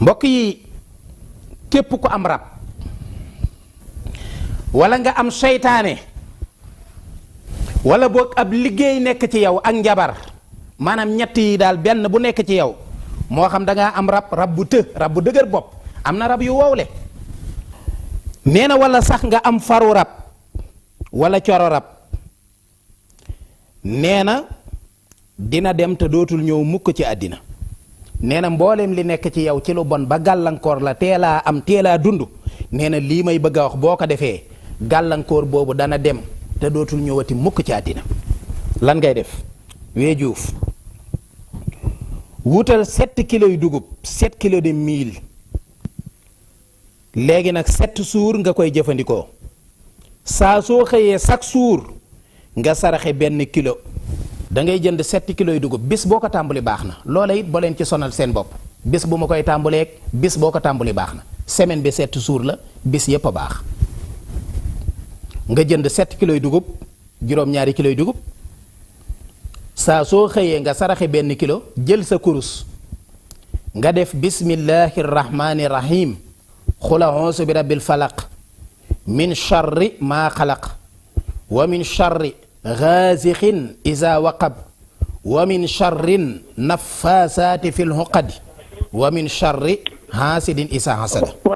mbokk yi képp ku am rab wala nga am seytaane wala boog ab liggéey nekk ci yow ak njabar maanaam ñett yi daal benn bu nekk ci yow moo xam da ngaa am rab bu rab bu dëgër bopp am na rab yu wowle nee na wala sax nga am faru rab wala coro rab nee na dina dem te dootul ñëw mukk ci àddina nee na mbooleem li nekk ci yow ci lu bon ba gàllankoor la teelaa am teelaa dund nee na lii may bëgg a wax boo ko defee gàllankoor boobu dana dem te dootul ñëwati mukk ci àddina lan ngay def wee juuf wutal 7 kilos yu dugub 7 kilos de mil léegi nag 7 jours nga koy jëfandikoo saa soo xëyee chaque jour nga saraxe benn kilo da ngay jënd 7 kilos yu dugub bis boo ko tàmbali baax na loola it boo leen ci sonal seen bopp bis bu ma koy tàmbaleeg bis boo ko tàmbali baax na semaine bi 7 jours la bis yépp a baax nga jënd 7 kilos yu dugub juróom-ñaari kilos yu dugub saa soo xëyee nga saraxe benn kilo jël sa kurus nga def bismillahi rahmani rahim xul a'uuzu bi rabbil falaq min charri maa xalaq wa min charri gaasixin isa waqab wa min charrin nafaasaati fil huqad wa min charri haasidin isa hasada